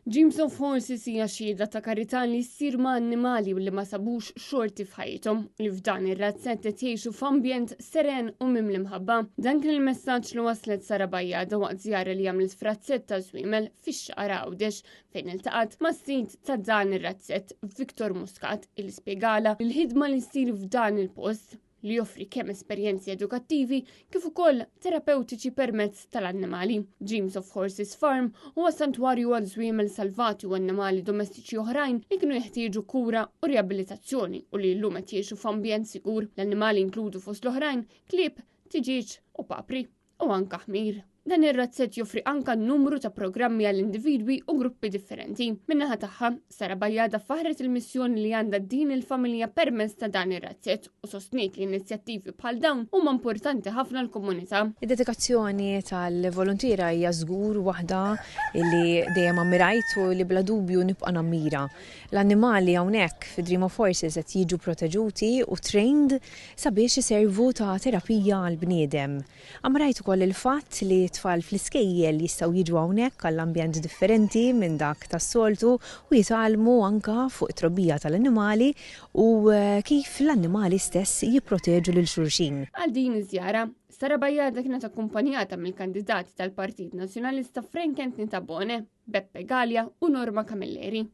Dreams of Horses hija xhieda ta' karità li ssir ma' annimali li ma sabux xorti f'ħajjithom li f'dan ir-razzett qed jgħixu f'ambjent seren u mimli mħabba. Dan kien il-messaġġ li waslet Sara Bajjada waqt żjara li għamlet f'razzett ta' żwiemel fix-Xagħra Għawdex fejn iltaqgħet mas-sid ta' dan ir-razzett Victor Muscat li spjegalha l-ħidma li ssir f'dan il-post li joffri kemm esperjenzi edukattivi kif ukoll terapeutiċi permezz tal-annimali. Dreams of Horses Farm huwa santwarju għal żwiemel salvati u annimali domestiċi oħrajn li kienu jeħtieġu kura u riabilitazzjoni u li llum qed jgħixu f'ambjent sigur. L-annimali inkludu fost l-oħrajn klieb, tiġieġ u papri u anka ħmir. Dan ir-razzett joffri anka numru ta' programmi għall individwi u gruppi differenti. Min-naħa tagħha, Sara Bajjada faħret il-missjoni li għandha din il-familja permezz ta' dan ir-razzett u sostniet li inizjattivi bħal dawn huma importanti ħafna l-komunità. Id-dedikazzjoni tal-voluntiera hija żgur waħda li dejjem ammirajt u li bla dubju nibqa' nammira. L-annimali hawnhekk fi Dream of Horses qed jiġu proteġuti u trained sabiex iservu ta' terapija għall-bniedem. Amrajt ukoll il-fatt li t-tfal fl-iskejjel jistgħu jiġu hawnhekk għal ambjent differenti minn dak tas-soltu u jitgħallmu anke fuq it-trobbija tal-annimali u kif l-annimali stess jipproteġu lil xulxin. Għal din iż-żjara, Sara Bajada kienet akkumpanjata mill-kandidati tal-Partit Nazzjonalista Frank Anthony Tabone, Beppe Galea u Norma Camilleri.